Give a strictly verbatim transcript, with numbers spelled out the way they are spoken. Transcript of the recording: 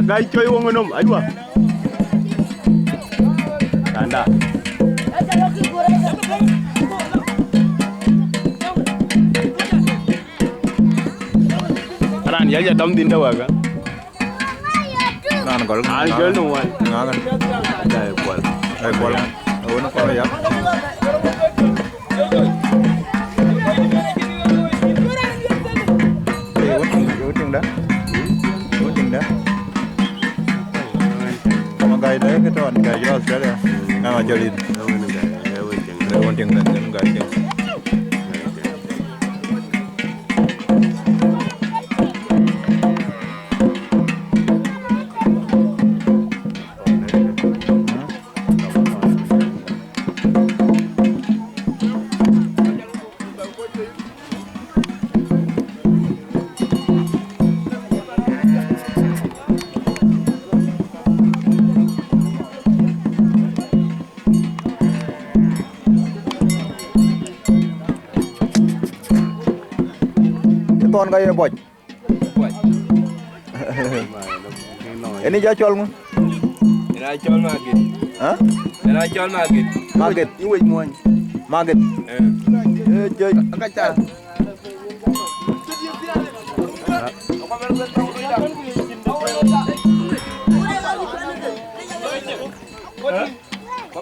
Ka coc woŋ ë nɔm, aywa. Randa. Raan ya jɔ tɔm dhïn të wɛ̈k, ë? Raan gɔl. An cɔl nɔm wan. Ŋa kën? Dai kuɔl. Dai kuɔl. Awun kuɔl ya. Hey, wun tiŋ, wun tiŋda? Wun tiŋda? Ŋa gai da ke tɔn ka jɔ Australia. Ŋa ma jɔ lin. Wun tiŋda, wun gai tiŋ. Ë thɔn ka ye buɔc. Eni jɔ cɔl ŋö? Ena cɔl Magit. Hä? Ena cɔl Magit. Magit. Iwec muɔny. Magit. Eh. Eh, jɔ. Akaca.